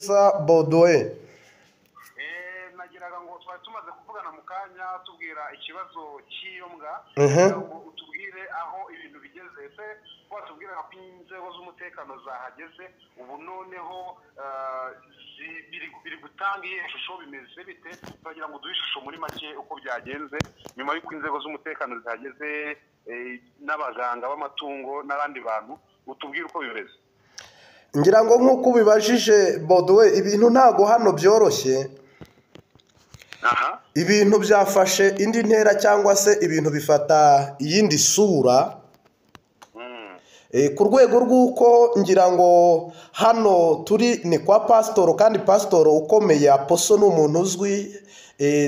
Baudouin. Nagiraga ngo twari tumaze kuvugana mu kanya tubwira ikibazo cy'iyo mbwa, ngo utubwire aho ibintu bigeze. Ese watubwira ko inzego z'umutekano zahageze ubu noneho biri gutanga iyihe shusho, bimeze bite? Turagira ngo uduhe ishusho muri make uko byagenze nyuma y'uko inzego z'umutekano zihageze, n'abaganga b'amatungo n'abandi bantu, utubwire uko bimeze. Ngira ngo nk'uko ubibajije Baudouin, ibintu ntago hano byoroshye. Ibintu byafashe indi ntera cyangwa se ibintu bifata iyindi sura, ku rwego rw'uko ngira ngo hano turi ni kwa pasitoro, kandi pasitoro ukomeye Apostle ni umuntu uzwi,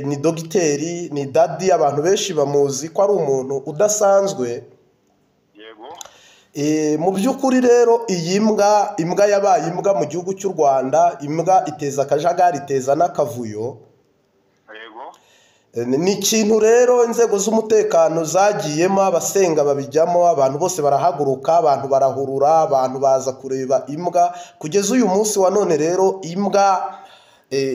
ni dogiteri, ni daddy, abantu benshi bamuzi ko ari umuntu udasanzwe. Mu by'ukuri rero iyi mbwa, imbwa yabaye imbwa mu gihugu cy'u Rwanda, imbwa iteza akajagari, iteza n'akavuyo. Ni ikintu rero inzego z'umutekano zagiyemo, abasenga babijyamo, abantu bose barahaguruka, abantu barahurura, abantu baza kureba imbwa. Kugeza uyu munsi wa none rero imbwa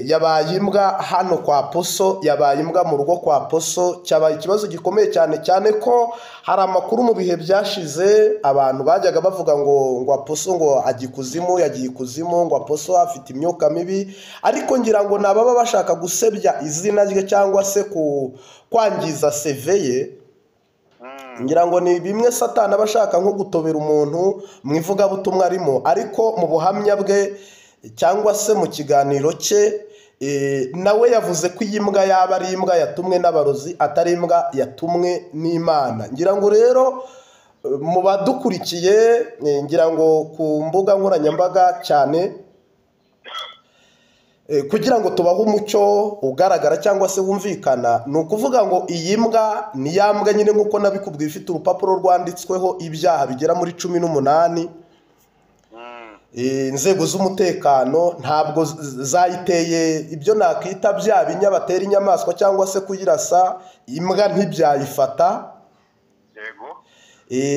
yabaye imbwa hano kwa Apostle, yabaye imbwa mu rugo kwa Apostle. Cyabaye ikibazo gikomeye cyane, cyane ko hari amakuru mu bihe byashize abantu bajyaga bavuga ngo Apostle ngo ajya ikuzimu, yagiye ikuzimu, ngo Apostle afite imyuka mibi, ariko ngira ngo ni ababa bashaka gusebya izina rye cyangwa se kwangiza CV ye. Ngira ngo ni bimwe Satani aba ashaka nko gutobera umuntu mu ivugabutumwa arimo, ariko mu buhamya bwe cyangwa se mu kiganiro cye, nawe yavuze ko iyi mbwa yaba ari imbwa yatumwe n'abarozi, atari imbwa yatumwe n'Imana. Ngira ngo rero mu badukurikiye, ngira ngo ku mbuga nkoranyambaga cyane, kugira ngo tubahe umucyo ugaragara cyangwa se wumvikana, ni ukuvuga ngo iyi mbwa ni ya mbwa nyine nk'uko nabikubwiye, ifite urupapuro rwanditsweho ibyaha bigera muri 18. Inzego z'umutekano ntabwo zayiteye ibyo nakita bya binya batera inyamaswa cyangwa se kuyirasa, imbwa ntibyayifata.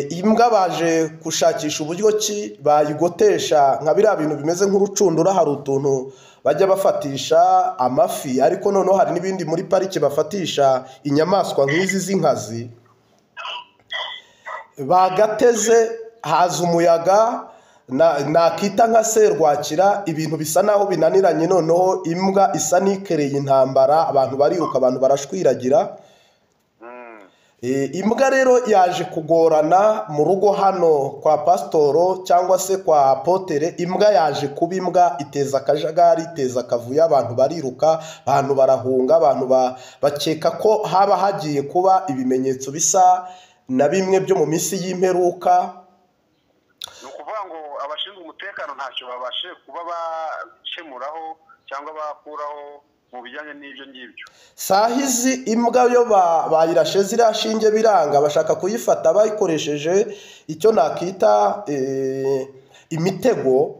Imbwa baje gushakisha uburyo ki bayigotesha nka biriya bintu bimeze nk'urucundura, hari utuntu bajya bafatisha amafi, ariko noneho hari n'ibindi muri pariki bafatisha inyamaswa nk'izi z'inkazi. Bagateze haza umuyaga nakita nka serwakira, ibintu bisa naho binaniranye, noneho imbwa isa n'ikereye intambara, abantu bariruka, abantu barashwiragira. Imbwa rero yaje kugorana mu rugo hano kwa pasitoro cyangwa se kwa apotere. Imbwa yaje kuba imbwa, iteza akajagari, iteza akavuyo, abantu bariruka, abantu barahunga, abantu bakeka ko haba hagiye kuba ibimenyetso bisa na bimwe byo mu minsi y'imperuka. Ni ukuvuga ngo abashinzwe umutekano ntacyo babashe kuba bakemuraho cyangwa bakuraho mu bijyanye n'ibyo ngibyo. Sahizi imbwa yo bayirashe ziriya shinge biranga, bashaka kuyifata bayikoresheje icyo nakita imitego,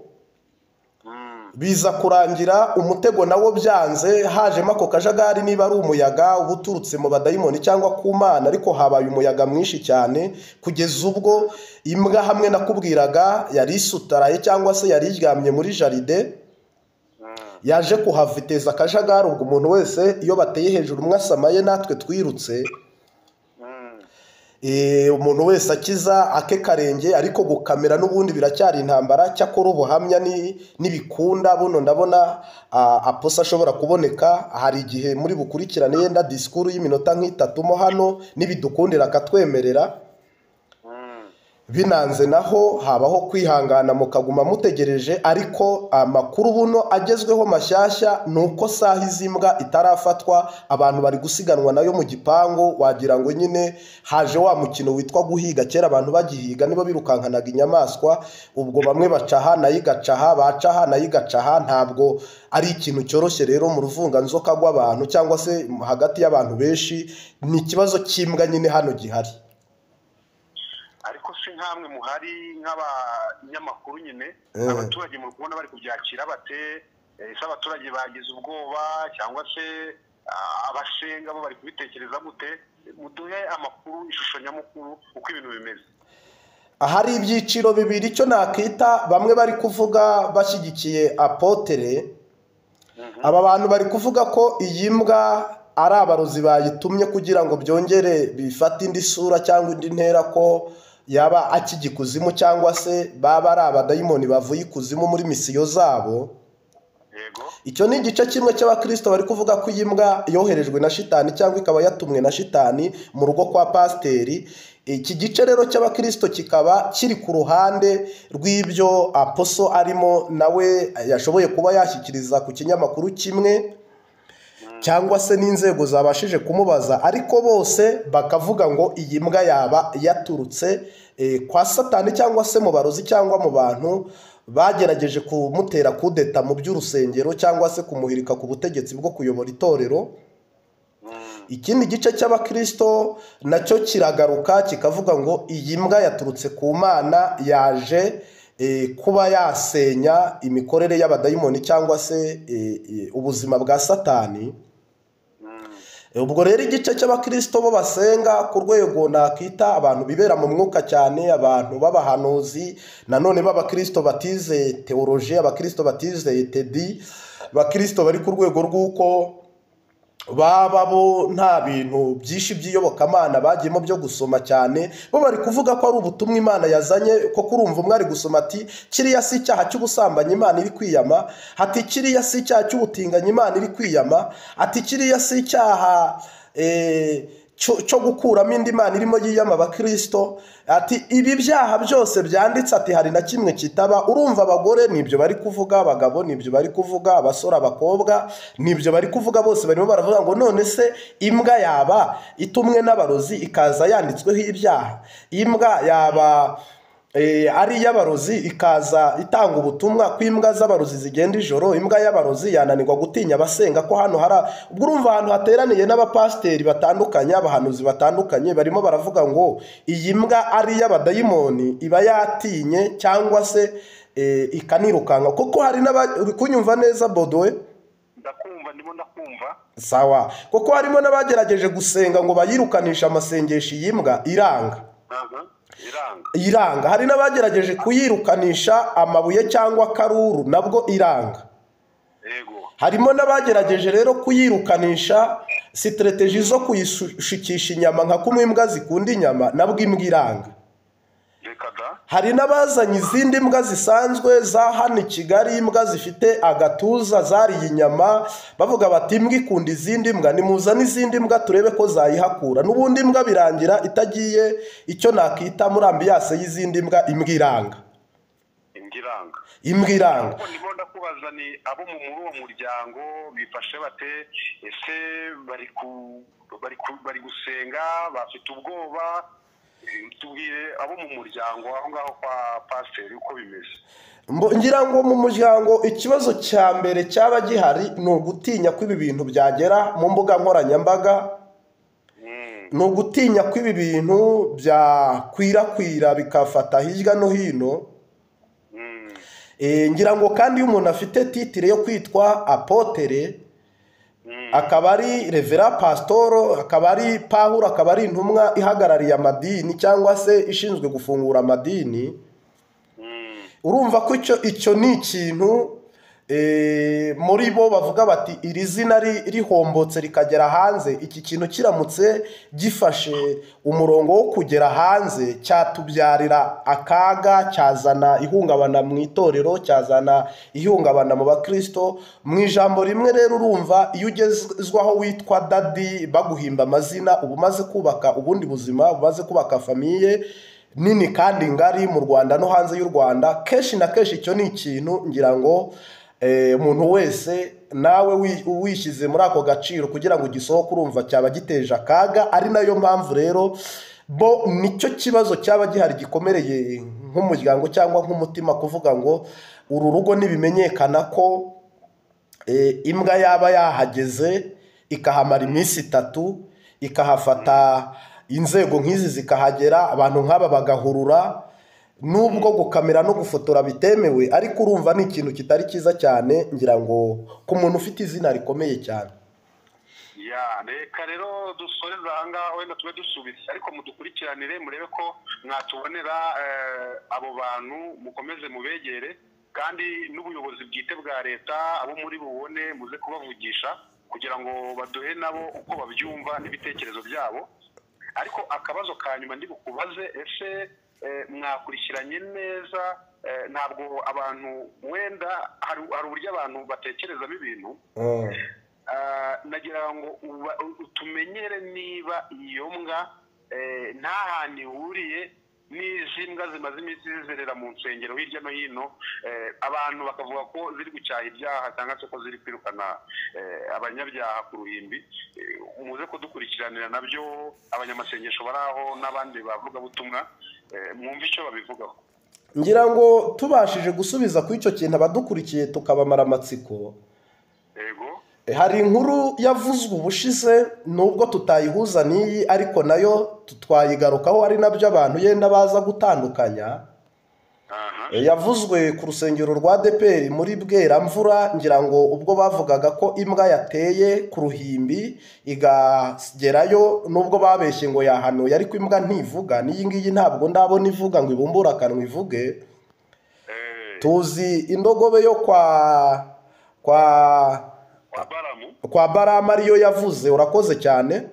biza kurangira umutego nawo byanze, hajemo ako kajagari, niba ari umuyaga uba uturutse mu badayimoni cyangwa ku Mana, ariko habaye umuyaga mwinshi cyane kugeza ubwo imbwa hamwe nakubwiraga yari isutaraye cyangwa se yari iryamye muri jaride, yaje kuhava iteza akajagari. Ubwo umuntu wese iyo bateye hejuru umwe asamaye, natwe twirutse, umuntu wese akiza ake karenge, ariko gukamera n'ubundi biracyari intambara. Cyakora ubuhamya n'ibikunda buno ndabona Apostle ashobora kuboneka, hari igihe muri bukurikirane yenda disikuru y'iminota nk'itatu mo hano, nibidukundira akatwemerera, binanze naho habaho kwihangana mukaguma mutegereje. Ariko amakuru buno agezweho mashyashya ni uko saha izi mbwa itarafatwa, abantu bari gusiganwa nayo mu gipangu, wagira ngo nyine haje wa mukino witwa guhiga. Kera abantu bagihiga nibo birukankanaga inyamaswa, ubwo bamwe baca aha nayo igaca aha, baca aha nayo igaca aha. Ntabwo ari ikintu cyoroshye rero mu ruvunganzoka rw'abantu cyangwa se hagati y'abantu benshi, ni ikibazo cy'imbwa nyine hano gihari. Ariko si nkamwe muhari nk'abanyamakuru nyine, abaturage muri kubona bari kubyakira bate? Ese abaturage bagize ubwoba cyangwa se abasenga bo bari kubitekereza gute? Muduhe amakuru, ishusho nyamukuru uko ibintu bimeze. Hari ibyiciro bibiri icyo nakita, bamwe bari kuvuga bashyigikiye apotere. Aba bantu bari kuvuga ko iyi mbwa ari abarozi bayitumye kugira ngo byongere bifate indi sura cyangwa indi ntera, ko yaba akijya ikuzimu cyangwa se baba ari abadayimoni bavuye ikuzimu muri misiyo zabo. Icyo ni igice kimwe cy'abakirisito bari kuvuga ko iyi mbwa yoherejwe na shitani cyangwa ikaba yatumwe na shitani mu rugo kwa pasiteri. Iki gice rero cy'abakirisito kikaba kiri ku ruhande rw'ibyo aposo arimo, nawe yashoboye kuba yashyikiriza ku kinyamakuru kimwe cyangwa se n'inzego zabashije kumubaza, ariko bose bakavuga ngo iyi mbwa yaba yaturutse kwa satani cyangwa se mu barozi cyangwa mu bantu bagerageje kumutera kudeta mu by'urusengero cyangwa se kumuhirika ku butegetsi bwo kuyobora itorero. Ikindi gice cy'abakirisito nacyo kiragaruka kikavuga ngo iyi mbwa yaturutse ku Mana, yaje kuba yasenya imikorere y'abadayimoni cyangwa se ubuzima bwa satani. Ubwo rero igice cy'abakirisito bo basenga ku rwego nakita abantu bibera mu mwuka cyane, abantu b'abahanuzi, nanone b'abakirisito batize teoloji, abakirisito batize tedi, abakirisito bari ku rwego rw'uko baba bo nta bintu byinshi by'iyobokamana bagiyemo byo gusoma cyane, bo bari kuvuga ko ari ubutumwa Imana yazanye. Ko kurumva umwe ari gusoma ati kiriya si icyaha cy'ubusambanyi Imana iri kwiyama, ati kiriya si icyaha cy'ubutinganyi Imana iri kwiyama, ati kiriya si icyaha cyo gukuramo indi Imana irimo yiyama abakirisito, ati ibi byaha byose byanditse, ati hari na kimwe kitaba. Urumva abagore nibyo bari kuvuga, abagabo nibyo bari kuvuga, abasore, abakobwa nibyo bari kuvuga, bose barimo baravuga ngo none se imbwa yaba itumwe n'abarozi ikaza yanditsweho ibyaha, imbwa yaba ari iy'abarozi ikaza itanga ubutumwa ko imbwa z'abarozi zigenda ijoro, imbwa y'abarozi yananirwa gutinya abasenga ko hano hari. Ubwo urumva ahantu hateraniye n'abapasiteri batandukanye, abahanuzi batandukanye, barimo baravuga ngo iyi mbwa ari iy'abadayimoni iba yatinye cyangwa se ikanirukanka. Kuko hari uri kunyumva neza Bodowe? Ndakumva, ndimo ndakumva. Sawa. Kuko harimo n'abagerageje gusenga ngo bayirukanisha amasengesho, iyi mbwa iranga. Iranga. Hari n'abagerageje kuyirukanisha amabuye cyangwa karuru, nabwo iranga. Harimo n'abagerageje rero kuyirukanisha sitreteji zo kuyishikisha inyama nka kumwe imbwa zikunda inyama, nabwo imbwa iranga. Hari n'abazanye izindi mbwa zisanzwe za hano i Kigali, imbwa zifite agatuza zariye inyama, bavuga bati imbwa ikunda izindi mbwa, nimuzane izindi mbwa turebe ko zayihakura. N'ubundi imbwa birangira itagiye icyo nakita muri ambiyase y'izindi mbwa, imbwa iranga. Imbwa iranga. Ndimo ndakubaza ni abo muri uwo muryango bifashe bate? Ese bari gusenga, bafite ubwoba? Tubwire abo mu muryango aho ngaho kwa pasiteri uko bimeze. Ngira ngo mu muryango ikibazo cya mbere cyaba gihari ni ugutinya ko ibi bintu byagera mu mbuga nkoranyambaga, ni ugutinya ko ibi bintu byakwirakwira bikafata hirya no hino. Ngira ngo kandi iyo umuntu afite titire yo kwitwa apotere, akaba ari revera pasitoro, akaba ari pahuro, akaba ari intumwa ihagarariye amadini cyangwa se ishinzwe gufungura amadini, urumva ko icyo ni ikintu muri bo bavuga bati iri zina rihombotse rikagera hanze, iki kintu kiramutse gifashe umurongo wo kugera hanze cyatubyarira akaga, cyazana ihungabana mu itorero, cyazana ihungabana mu bakristo. Mu ijambo rimwe rero urumva iyo ugezwaho witwa dadi baguhimba amazina, uba umaze kubaka ubundi buzima, umaze kubaka famiye nini kandi ngari mu Rwanda no hanze y'u Rwanda. Kenshi na kenshi icyo ni ikintu ngira ngo umuntu wese nawe wishyize muri ako gaciro kugira ngo ugisohoke, urumva cyaba giteje akaga. Ari nayo mpamvu rero bo nicyo kibazo cyaba gihari gikomereye nk'umuryango cyangwa nk'umutima, kuvuga ngo uru rugo nibimenyekana ko imbwa yaba yahageze ikahamara iminsi itatu, ikahafata inzego nk'izi zikahagera, abantu nk'aba bagahurura, nubwo gukamera no gufotora bitemewe, ariko urumva ni ikintu kitari cyiza cyane ngira ngo ku muntu ufite izina rikomeye cyane. Ya, reka rero dusoreze aha ngaha, wenda tube dusubitse, ariko mudukurikiranire murebe ko mwatubonera abo bantu, mukomeze mubegere, kandi n'ubuyobozi bwite bwa leta abo muri bubone muze kubavugisha kugira ngo baduhe nabo uko babyumva n'ibitekerezo byabo. Ariko akabazo ka nyuma ndi bukubaze, ese mwakurikiranye neza? Ntabwo abantu wenda hari uburyo abantu batekerezamo ibintu, nagira ngo tumenyere niba iyo mbwa nta hantu ihuriye n'izi mbwa zimaze iminsi zizerera mu nsengero hirya no hino, abantu bakavuga ko ziri gucyaha ibyaha cyangwa se ko ziri kwirukana abanyabyaha ku ruhimbi. Muze kudukurikiranira nabyo, abanyamasengesho bari aho n'abandi bavugabutumwa, mwumve icyo babivugaho. Ngira ngo tubashije gusubiza kuri icyo kintu abadukurikiye tukabamara amatsiko. Hari inkuru yavuzwe ubushize nubwo tutayihuza n'iyi, ariko nayo twayigarukaho, ari nabyo abantu yenda baza gutandukanya. Yavuzwe ku rusengero rwa ADEPR muri Bweramvura, ngira ngo ubwo bavugaga ko imbwa yateye ku ruhimbi igagerayo, nubwo babeshye ngo yahanuye, ariko imbwa ntivuga. N'iyi ngiyi ntabwo ndabona ivuga ngo ibumbure akanwa ivuge. Tuzi indogobe yo kwa Baramu ariyo yavuze, urakoze cyane.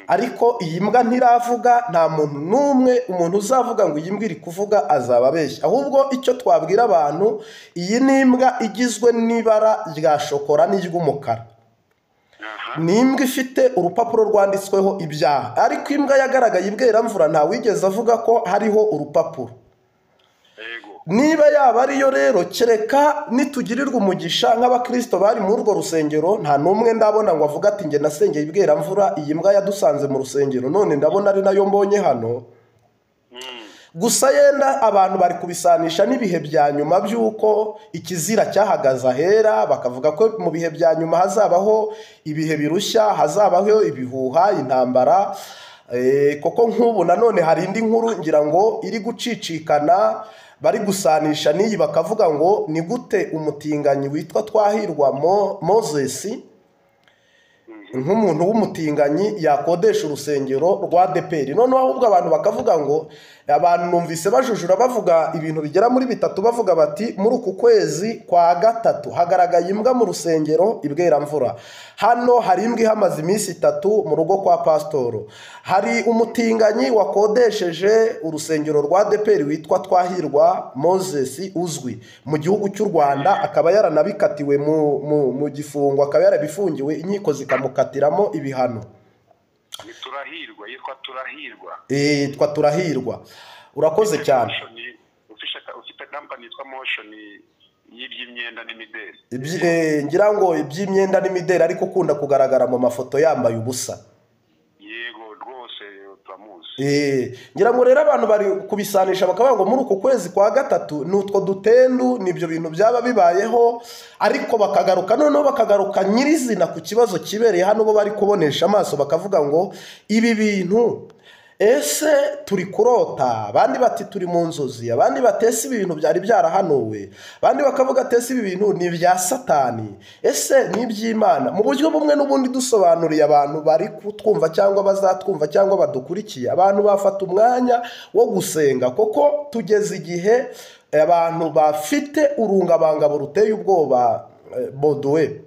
Ariko iyi mbwa ntiravuga, nta muntu n'umwe umuntu uzavuga ngo iyi mbwa iri kuvuga azaba abeshya. Ahubwo icyo twabwira abantu, iyi ni imbwa igizwe n'ibara rya shokora n'iry'umukara, ni imbwa ifite urupapuro rwanditsweho ibyaha. Ariko imbwa yagaragaye i Bweramvura ntawigeze avuga ko hariho urupapuro. Niba yaba ariyo rero, kereka nitugirirwa umugisha nk'abakristo bari muri urwo rusengero, nta n'umwe ndabona ngo avuga ati njye nasengeye i Bweramvura, iyi mbwa yadusanze mu rusengero none ndabona ari nayo mbonye hano. Gusa yenda abantu bari kubisanisha n'ibihe bya nyuma by'uko ikizira cyahagaze ahera, bakavuga ko mu bihe bya nyuma hazabaho ibihe birushya, hazabaho ibihuha, intambara. Koko nk'ubu nanone hari indi nkuru ngira ngo iri gucicikana, bari gusanisha n'iyi, bakavuga ngo ni gute umutinganyi witwa Twahirwa Moses nk'umuntu w'umutinganyi yakodesha urusengero rwa ADEPR. Noneho ahubwo abantu bakavuga ngo, abantu numvise bajujura bavuga ibintu bigera muri bitatu, bavuga bati muri uku kwezi kwa gatatu hagaragaye imbwa mu rusengero i Bweramvura, hano hari imbwa ihamaze iminsi 3 mu rugo kwa pasitoro, hari umutinganyi wakodesheje urusengero rwa ADEPR witwa Twahirwa Moses uzwi mu gihugu cy'u Rwanda, akaba yaranabikatiwe mu gifungo, akaba yarabifungiwe, inkiko zikamukatiramo ibihano. Ni Turahirwa, yitwa Turahirwa. Yitwa Turahirwa, urakoze cyane. Ufite company yitwa Motion y'iby'imyenda n'imideli. Ngira ngo iby'imyenda n'imideli, ariko ukunda kugaragara mu mafoto yambaye ubusa. Yego rwose turamuzi. Ngira ngo rero abantu bari kubisanisha bakavuga ngo muri uku kwezi kwa gatatu ni utwo dutendu, nibyo bintu byaba bibayeho, ariko bakagaruka noneho bakagaruka nyirizina ku kibazo kibereye hano, bo bari kubonesha amaso bakavuga ngo ibi bintu ese turi kurota, abandi bati turi mu nzozi, abandi batese ibi bintu byari byarahanuwe, abandi bakavuga atese ibi bintu ni ibya Satani, ese ni iby'Imana. Mu buryo bumwe n'ubundi dusobanuriye abantu bari kutwumva cyangwa bazatwumva cyangwa badukurikiye, abantu bafata umwanya wo gusenga, kuko tugeze igihe abantu bafite urungabangabo ruteye ubwoba. Boduwe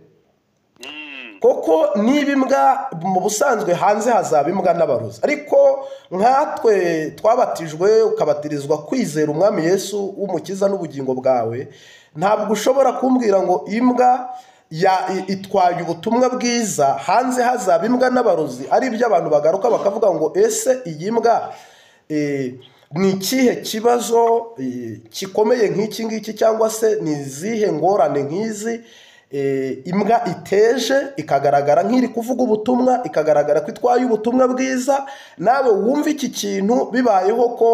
koko niba imbwa mu busanzwe hanze hazaba imbwa n'abarozi, ariko nkatwe twabatijwe ukabatirizwa kwizera Umwami Yesu w'umukiza n'ubugingo bwawe, ntabwo ushobora kumbwira ngo imbwa itwaye ubutumwa bwiza hanze hazaba imbwa n'abarozi, ari ibyo abantu bagaruka bakavuga ngo ese iyi mbwa ni ikihe kibazo gikomeye nk'iki ngiki, cyangwa se ni izihe ngorane nk'izi imbwa iteje, ikagaragara nk'iri kuvuga ubutumwa, ikagaragara ko itwaye ubutumwa bwiza. Nawe wumva iki kintu bibayeho ko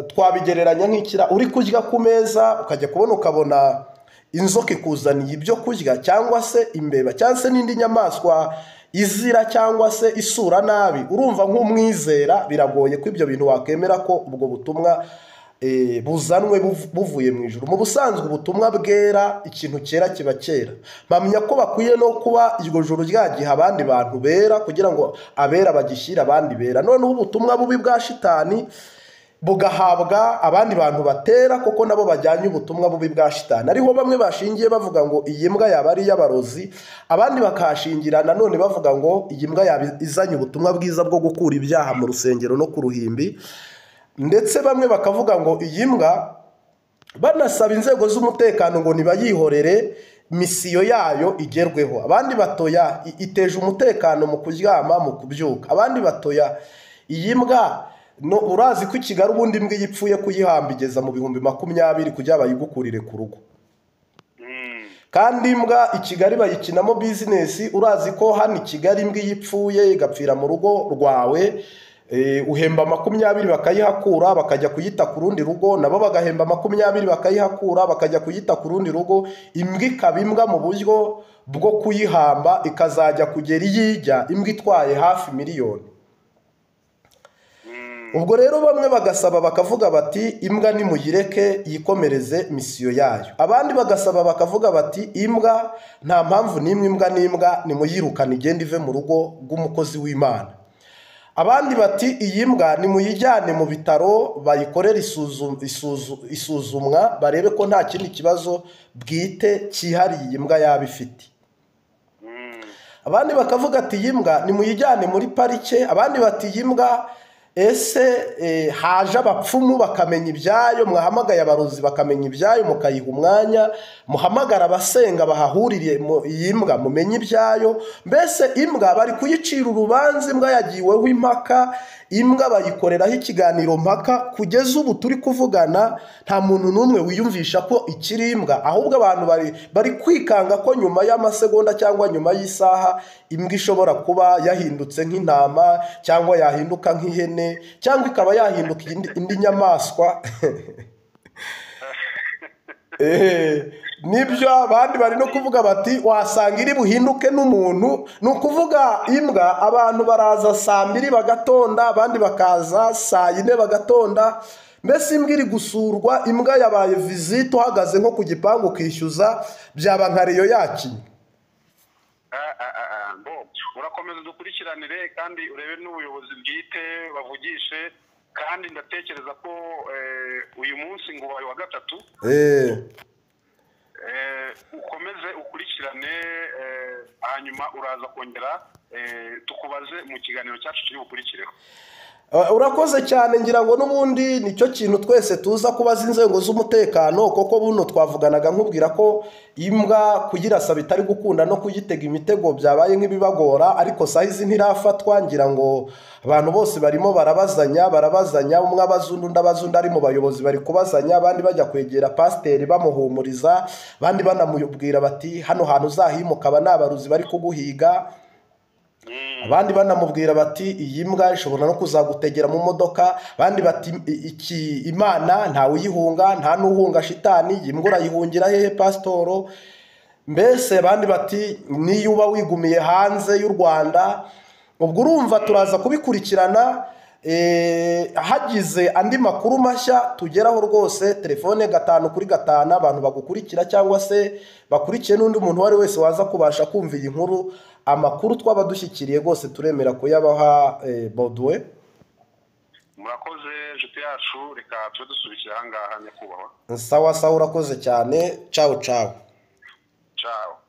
twabigereranya nk'ikira uri kurya ku meza, ukajya kubona ukabona inzoka ikuzaniye ibyo kurya, cyangwa se imbeba, cyangwa se n'indi nyamaswa izira cyangwa se isura nabi, urumva nk'umwizera biragoye ko ibyo bintu wakemera ko ubwo butumwa buzanwe buvuye mu ijuru. Mu busanzwe ubutumwa bwera, ikintu cyera kiba cyera. Mpamya ko bakwiye no kuba iryo joro ryagiha abandi bantu bera, kugira ngo abera bagishyire abandi bera. Noneho ubutumwa bubi bwa shitani bugahabwa abandi bantu batera, kuko nabo bajyanye ubutumwa bubi bwa shitani. Ariho bamwe bashingiye bavuga ngo iyi mbwa yaba ari iy'abarozi, abandi bakahashingira nanone bavuga ngo iyi mbwa yaba izanye ubutumwa bwiza bwo gukura ibyaha mu rusengero no ku ruhimbi. Ndetse bamwe bakavuga ngo iyi mbwa, banasaba inzego z'umutekano ngo nibayihorere misiyo yayo igerweho. Abandi batoya iteje umutekano mu kuryama, mu kubyuka. Abandi batoya iyi mbwa no urazi ko i Kigali ubundi imbwa iyo ipfuye kuyihamba igeza mu 20,000 kugira bayigukurire ku rugo. Kandi imbwa i Kigali bayikinamo bizinesi. Urazi ko hano i Kigali imbwa iyo ipfuye igapfira mu rugo rwawe, uhemba 20 bakayihakura bakajya kuyita ku rundi rugo, nabo bagahemba 20 bakayihakura bakajya kuyita ku rundi rugo. Imbwa ikaba imbwa mu buryo bwo kuyihamba, ikazajya kugera iyijya imbwa itwaye hafi miliyoni. Ubwo rero bamwe bagasaba bakavuga bati imbwa nimuyireke yikomereze misiyo yayo. Abandi bagasaba bakavuga bati imbwa nta mpamvu n'imwe, imbwa n'imbwa nimuyirukane igende ive mu rugo rw'umukozi w'Imana. Abandi bati iyi mbwa nimuyijyane mu bitaro bayikorere isuzumwa, barebe ko nta kindi kibazo bwite cyihariye iyi mbwa yaba ifite. Abandi bakavuga ati iyi mbwa nimuyijyane muri parike. Abandi bati iyi mbwa ese haje abapfumu bakamenya ibyayo, mwahamagaye abarozi bakamenya ibyayo mukayiha umwanya, muhamagara abasenga bahahurire iyi mbwa mumenye ibyayo. Mbese imbwa bari kuyicira urubanza, imbwa yagiweho impaka, imbwa bayikoreraho ikiganiro mpaka. Kugeza ubu turi kuvugana nta muntu n'umwe wiyumvisha ko ikiri imbwa, ahubwo abantu bari kwikanga ko nyuma y'amasegonda cyangwa nyuma y'isaha imbwa ishobora kuba yahindutse nk'intama, cyangwa yahinduka nk'ihene, cyangwa ikaba yahinduka indi nyamaswa. Nibyo abandi bari no kuvuga bati wasanga iri buhinduke n'umuntu. Ni ukuvuga imbwa abantu baraza saa 2 bagatonda, abandi bakaza saa 4 bagatonda. Mbese imbwa iri gusurwa, imbwa yabaye visite, uhagaze nko ku gipangu ukishyuza, byaba nka reyo yakinye. Urakomeza dukurikiranire kandi urebe n'ubuyobozi bwite bavugishe. Kandi ndatekereza ko uyu munsi ngo ubaye wa 3, ukomeze ukurikirane, hanyuma uraza kongera tukubaze mu kiganiro cyacu kiri bukurikireho. Urakoze cyane. Ngira ngo n'ubundi nicyo kintu twese tuza kubaza inzego z'umutekano, koko buno twavuganaga nkubwira ko imbwa kuyirasa bitari gukunda no kuyitega imitego byabaye nk'ibibagora, ariko saha izi ntirafatwa. Ngira ngo abantu bose barimo barabazanya, umwe abaza undi, undi abaza undi, ari mu bayobozi bari kubazanya, abandi bajya kwegera pasiteri bamuhumuriza, abandi banamubwira bati hano hantu uzahimuka aba ni abarozi bari kuguhiga. Abandi banamubwira bati iyi mbwa ishobora no kuzagutegera mu modoka. Abandi bati iki Imana ntawe uyihunga, nta n'uhunga shitani, iyi mbwa urayihungira hehe pasitoro? Mbese abandi bati niyo uba wigumiye hanze y'u Rwanda. Ubwo urumva turaza kubikurikirana, hagize andi makuru mashya tugeraho rwose, telefone 5 kuri 5 abantu bagukurikira cyangwa se bakurikiye n'undi muntu uwo ari wese waza kubasha kumva iyi nkuru, amakuru twaba dushyikiriye rwose turemera kuyabaha. Baudouin, murakoze inshuti yacu, reka tube dusubikira aha ngaha nyakubahwa. Sawa sawa, urakoze cyane. Ciao ciao. Ciao.